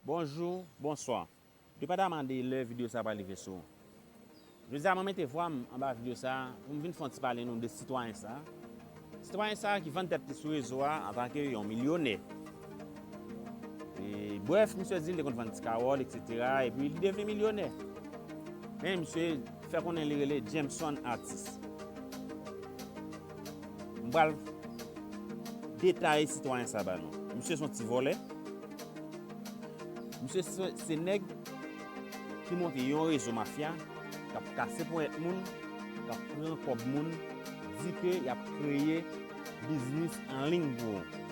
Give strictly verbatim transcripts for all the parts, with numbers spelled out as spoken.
Bonjou, bonswa. Depandaman de lè videyo sa a pral rive sou ou. Jodi a, mwen mete vwa m anba videyo sa a pou m vin fè yon ti pale nou de sitwayen sa a. Sitwayen sa a ki vann tèt li sou rezo a antanke yon milyonè. E, brèf, misye di l te konn vann ti kawòl, etsetera, epi li devyen milyonè. Men misye fè konnen li rele Jameson Atis. M pral detaye sitwayen sa a ba nou. Misye se yon ti vòlè. Misye se, se nèg ki monte yon rezo mafya k ap kase ponyèt moun, k ap pran kòb moun, di ke y ap kreye biznis an liy pou ou.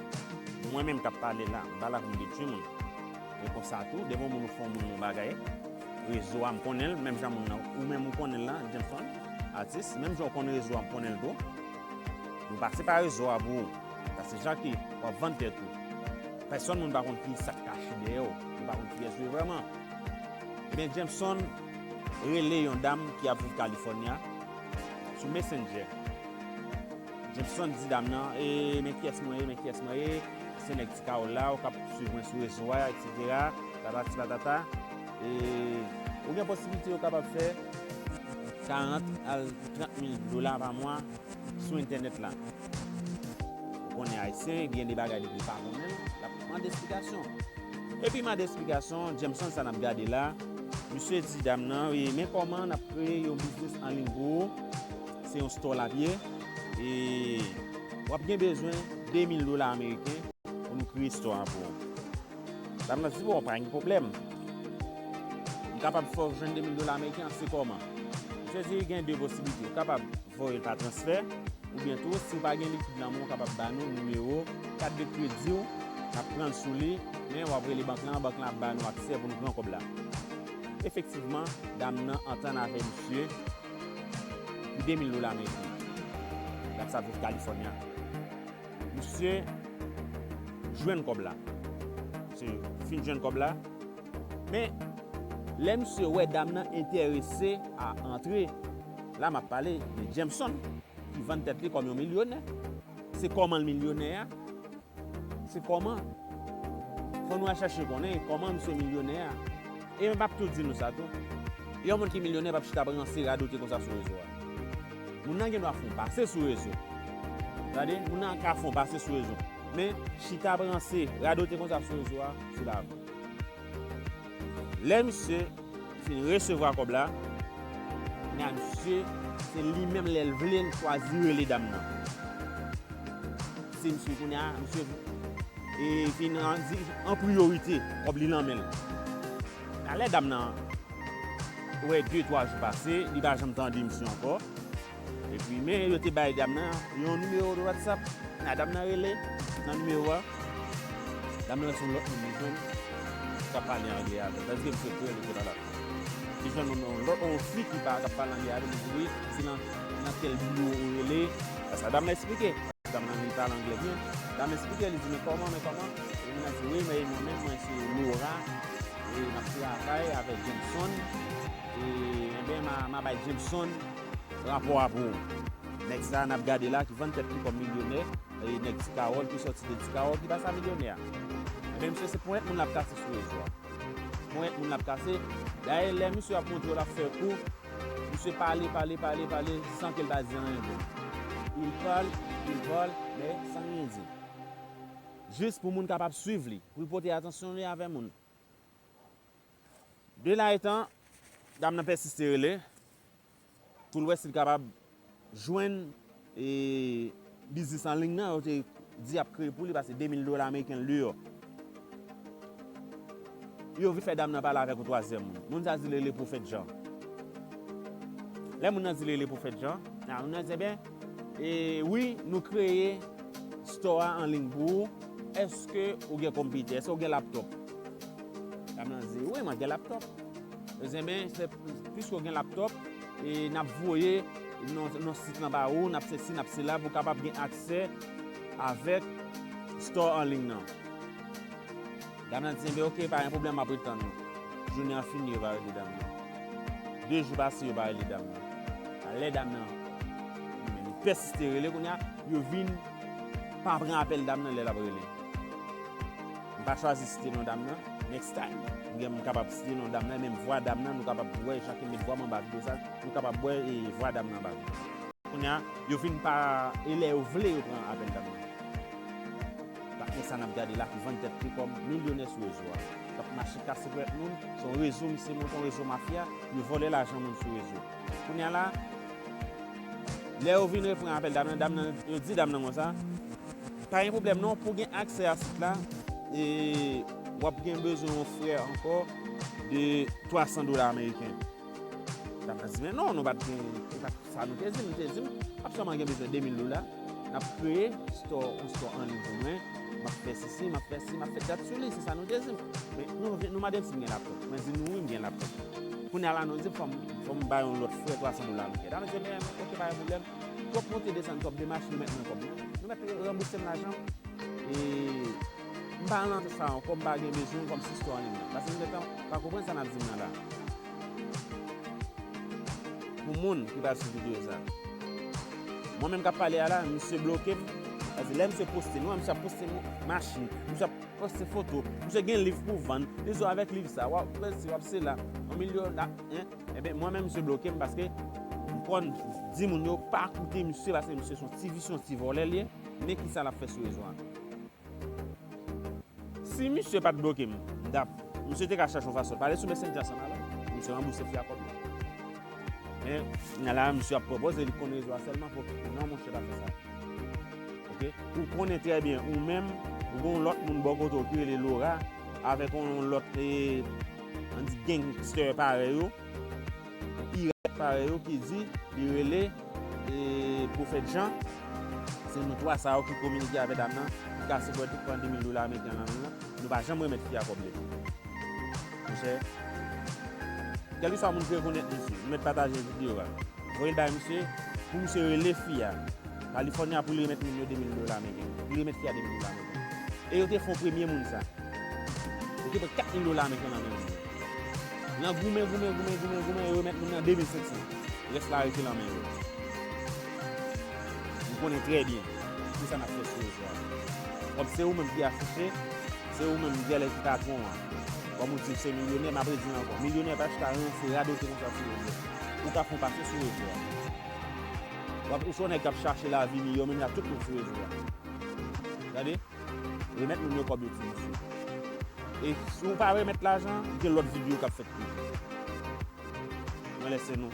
Mwen menm k ap pale la, m pa la pou m detwi moun. Men konsa tou, depi yon moun ou fè yon moun yon bagay, rezo a m konnen l, menm jan moun nan, ou menm ou konnen l la, Jameson Atis, menm jan w konn rezo a, m konnen l tou. Nou pase pa rezo a pou ou. Paske jan ke w ap vann tèt ou, pèsonn moun pa konn ki sa k kache dèyè w. Nou pa konn kiyès ou ye vrèman. Ebyen, Jameson rele yon dam ki ap viv California sou Messenger. Jameson di dam nan, e, men kiyès mwen ye, men kiyès mwen ye, se nèg ti kawòl la, ou k ap swiv mwen sou rezo a, etsetera, patati patata. E, ou gen posiblite ou kapab fè karant al trant mil dola pa mwa sou entènèt la. Ou konnen Ayisyen gen de bagay depi l pa konnen l, l ap mande esplikasyon. Epi mande esplikasyon, Jameson sa n ap gade la, misye di dam nan, wi, men kòman n ap kreye yon biznis an liy pou ou, se yon store l ap ye, e w ap gen bezwen de mil dola ameriken pou nou kreye store an pou ou. Dam nan di, bon, pa gen pwoblèm. M kapab fè w jwenn de mil dola ameriken an, se kòman? Misye di, gen de posiblite. Ou kapab voye l pa transfè, oubyen tou, si w pa gen likid nan men w, ou kapab ba nou nimewo kat de kredi w, n ap pran l sou li, men w ap rele bank lan, bank lan ap ba nou aksè pou nou pran kòb la. Efektivman, dam nan antann avè misye pou de mil dola ameriken. Dam sa ap viv California. Misye jwenn kòb la. Misye fin jwenn kòb la. Men, lè misye wè dam nan enterese a antre, la m ap pale de Jameson, ki vann tèt li kòm yon milyonè. Se kòman l milyonè a? Se kòman? Fò nou al chache konnen kòman misye milyonè a. E m ap tou di nou sa tou. Yon moun ki milyonè p ap chita ap ranse, radote konsa sou rezo a. Moun nan gen dwa fè w pase sou rezo. Tande, moun nan ka fè w pase sou rezo. Men, chita ap ranse, radote konsa sou rezo a, se pa vre. Lè misye fin resevwa kòb la, kounye a misye, se li menm lè l vle, l chwazi rele dam nan. Se misye kounye a, misye, e, fin an, di, an priyorite, kòb li nan men l. Alè dam nan wè de, twa jou pase, li pa janm tande misye ankò. Epi, men yo te bay dam nan yon nimewo de WhatsApp. Kounye a dam nan rele nan nimewo a. Dam nan wè se yon lòt moun li jwenn k ap pale anglè avè l. Tandis ke misye kwè li se pa la. Li jwenn yon, yon lòt, yon fi ki pa, k ap pale anglè avè l, li di, wi, se nan, nan tèl biwo ou rele. Sa dam nan eksplike. Dam nan li pale anglè byen. Dam nan eksplike, li di, men kòman, men kòman? E moun nan di, wi, men mwen menm, mwen se Laura. E m ap travay avèk Jameson. E, enben, m a, m a bay Jameson rapò a pou ou. Nèg sa a n ap gade la, ki vann tèt li kòm milyonè, e nèg Ti Kawòl, ki sòti de Ti Kawòl, ki pase a milyonè a. Enben, misye se ponyèt moun l ap kase sou rezo a. Ponyèt moun l ap kase. Dayè, lè misye ap montre w l ap fè kou, misye pale, pale, pale, pale, san ke l pa di anyen vre. Il parle, il vole, mais sans rien dire. Jis pou moun kapab swiv li, pou l pote atansyon li avè moun. De la etan, dam nan pèsiste rele, pou l wè si l kapab jwenn, e, biznis an liy nan, yo te di ap kreye pou li, paske de mil dola ameriken l deyò. Yo vin fè dam nan pale avèk yon twazyèm moun. Moun sa di l rele Pwofèt Jan. Lè moun nan di l rele Pwofèt Jan, a, moun nan di, ebyen, e, wi, nou kreye store a an liy pou ou. Èske ou gen konpitè? Èske ou gen laptòp? Dam nan di, wi, mwen gen laptòp. Yo di, enben, se, piske w gen laptòp, e n ap voye nan, nan sit lan ba ou, n ap sesi, n ap sela, pou w kapab gen aksè avèk store an liy nan. Dam nan di, enben, oke, pa gen pwoblèm, m ap ret tann ou. Jounen an fini, yo pa rele dam nan. De jou pase, yo pa rele dam nan. Alè dam nan, li pèsiste rele, kounye a, yo vin pa pran apèl dam nan lè l ap rele. M pa chwazi site non dam nan. Next time, m gen, m kapab site non dam nan, menm vwa dam nan, nou kapab wè, jan ke m met vwa m anba videyo sa, nou kapab wè, e, vwa dam nan anba videyo. Kounye a, yo vin pa, e lè yo vle, yo pran apèl dam nan. Patnè sa n ap gade la ki vann tèt li kòm milyonè sou rezo a. K ap mache kase pwèt moun, se yon rezo misye monte, yon rezo mafya, yo vòlè lajan moun sou rezo. Kounye a la, lè yo vin repran apèl dam nan, dam nan, yo di dam nan konsa, pa gen pwoblèm non, pou gen aksè a sit la, e w ap gen bezwen yon frè ankò de twa san dola ameriken. Dam nan di, men non, nou pa t gen, nou pa t, sa nou te di, nou te di, m ap sèlman gen bezwen de mil dola. N ap kreye store, yon store an liy pou mwen. M ap fè sesi, m ap fè si, m ap fè dat sou li, se sa nou te di. Men nou, nou mande m si m gen laptop. Mwen di nou wi, m gen laptop. Kounye a la, nou di fò m, fò m bay yon lòt frè twa san dola ameriken. Dam nan di, men, ok, pa gen pwoblèm. Twòp monte desann, twòp demach, nou mèt mwen kòb. Nou mèt ranbouse m lajan m. E m pa nan sa ankò, m pa gen bezwen kòm si store an liy nan. Paske m gentan pa konprann sa n ap di m nan la. Pou moun ki pral sou videyo sa. Mwen menm k ap pale a la, misye bloke m. Paske lè misye poste, nou wè misye ap poste mo-, machin, misye ap poste foto, misye gen liv pou vann, li sou avèk liv sa, w ap sesi, w ap sela, yon milyon la, en. Ebyen, mwen menm misye bloke m paske m konn di moun yo pa koute misye paske misye se yon ti visye, yon ti vòlè li ye, men kisa l ap fè sou rezo a. Si misye pa t bloke m, m t ap, misye te ka chache yon fason pale sou Messenger ansanm avè m, misye ranbouse fi a kòb li. Men, nan la, misye ap pwopoze li konn rezo a sèlman pou, non, monchè, pa fè sa. Ok? Ou konnen trè byen, ou menm, ou gen yon lòt moun bò kote w ki rele Laura, avèk yon lòt, e, ann di gangster parèy ou, pirat parèy ou ki di li rele, e, Pwofèt Jan. Se nou twa sa yo ki kominike avè dam nan, ki kase pwèt li, pran de mil dola ameriken nan men l lan. Nou pa janm remèt fi a kòb li. Monchè, kèlkeswa moun ki rekonèt misye, nou mèt pataje videyo a. Voye l bay misye, pou misye rele fi a. Kalifòni a pou li remèt moun yo de mil dola ameriken. Pou li remèt fi a de mil dola ameriken. E yo te fè yon premye moun sa. Yo te pran kat mil dola ameriken nan men moun yo. Nan goumen, goumen, goumen, goumen, goumen, yo remèt moun nan de mil senk san. Rès la rete nan men yo. Nou konnen trè byen kisa n ap fè sou rezo a. Kòm se ou menm ki afiche, se ou menm gèlè ki patwon an. Kòm ou di se milyonè, m ap redi ankò. Milyonè pa chita ranse, radote konsa sou rezo. Ou ka fè yon pase sou rezo a. W ap, ou se yon nèg k ap chache lavi miyò, menm jan tout moun sou rezo a. Gade, remèt moun yo kòb yo ti mesye. E si w pa remèt lajan, gen lòt videyo k ap fèt toujou. Mwen lèse nou.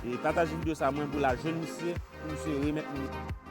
E pataje videyo sa mwen pou l al jwenn misye, pou misye remèt moun yo.